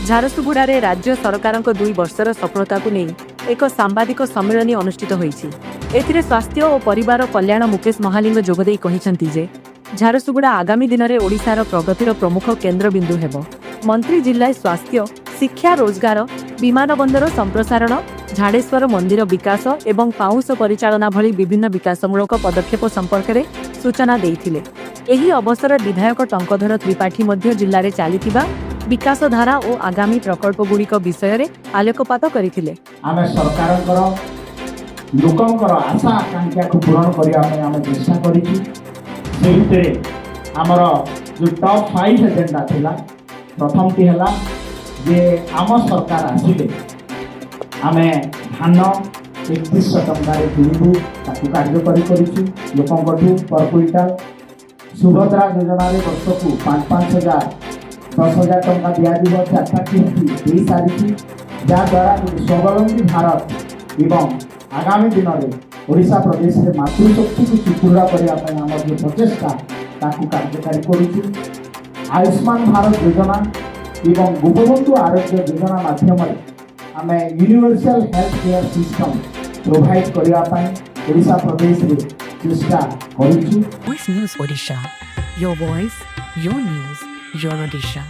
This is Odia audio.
ଝାରସୁଗୁଡ଼ାରେ ରାଜ୍ୟ ସରକାରଙ୍କ 2 ବର୍ଷର ସଫଳତାକୁ ନେଇ ଏକ ସାମ୍ବାଦିକ ସମ୍ମିଳନୀ ଅନୁଷ୍ଠିତ ହୋଇଛି। ଏଥିରେ ସ୍ୱାସ୍ଥ୍ୟ ଓ ପରିବାର କଲ୍ୟାଣ ମୁକେଶ ମହାଲିଙ୍ଗ ଯୋଗଦେଇ କହିଛନ୍ତି ଯେ ଝାରସୁଗୁଡ଼ା ଆଗାମୀ ଦିନରେ ଓଡ଼ିଶାର ପ୍ରଗତିର ପ୍ରମୁଖ କେନ୍ଦ୍ରବିନ୍ଦୁ ହେବ। ମନ୍ତ୍ରୀ ଜିଲ୍ଲାରେ ସ୍ୱାସ୍ଥ୍ୟ, ଶିକ୍ଷା, ରୋଜଗାର, ବିମାନ ବନ୍ଦର ସମ୍ପ୍ରସାରଣ, ଝାଡ଼େଶ୍ୱର ମନ୍ଦିର ବିକାଶ ଏବଂ ପାଉଁଶ ପରିଚାଳନା ଭଳି ବିଭିନ୍ନ ବିକାଶମୂଳକ ପଦକ୍ଷେପ ସମ୍ପର୍କରେ ସୂଚନା ଦେଇଥିଲେ। ଏହି ଅବସରରେ ବିଧାୟକ ଟଙ୍କଧର ତ୍ରିପାଠୀ ମଧ୍ୟ ଜିଲ୍ଲାରେ ଚାଲିଥିବା ବିକାଶ ଧାରା ଓ ଆଗାମୀ ପ୍ରକଳ୍ପଗୁଡ଼ିକ ବିଷୟରେ ଆଲୋକପାତ କରିଥିଲେ। ଆମେ ସରକାରଙ୍କର ଲୋକଙ୍କର ଆଶା ଆକାଂକ୍ଷାକୁ ପୂରଣ କରିବା ପାଇଁ ଆମେ ଚେଷ୍ଟା କରିଛୁ। ସେ ଭିତରେ ଆମର ଯେଉଁ ଟପ୍ ଫାଇଭ୍ ଏଜେଣ୍ଡା ଥିଲା, ପ୍ରଥମଟି ହେଲା ଯେ ଆମ ସରକାର ଆସିଲେ ଆମେ ଧାନ 3100 ଟଙ୍କାରେ କିଣିବୁ। ତାକୁ କାର୍ଯ୍ୟକାରୀ କରିଛୁ ଲୋକଙ୍କଠୁ ପର କୁଇଣ୍ଟାଲ। ସୁଭଦ୍ରା ଯୋଜନାରେ ବର୍ଷକୁ ପାଞ୍ଚ ପାଞ୍ଚ ହଜାର, 10,000 ଟଙ୍କା ଦିଆଯିବ। ଚାରିଟା କିସ୍ତି ଦେଇସାରିଛି, ଯାହାଦ୍ୱାରା ଗୋଟେ ସ୍ୱାବଲମ୍ବୀ ଭାରତ ଏବଂ ଆଗାମୀ ଦିନରେ ଓଡ଼ିଶା ପ୍ରଦେଶରେ ମାତୃଶକ୍ତିକୁ ସୁଦୃଢ଼ କରିବା ପାଇଁ ଆମର ଯେଉଁ ପ୍ରଚେଷ୍ଟା, ତାକୁ କାର୍ଯ୍ୟକାରୀ କରୁଛୁ। ଆୟୁଷ୍ମାନ ଭାରତ ଯୋଜନା ଏବଂ ଗୋପବନ୍ଧୁ ଆରୋଗ୍ୟ ଯୋଜନା ମାଧ୍ୟମରେ ଆମେ universal health care system provide କରିବା ପାଇଁ ଓଡ଼ିଶା ପ୍ରଦେଶରେ ଚେଷ୍ଟା କରୁଛୁ। Voice News Odisha. Your voice, your news, your Odisha.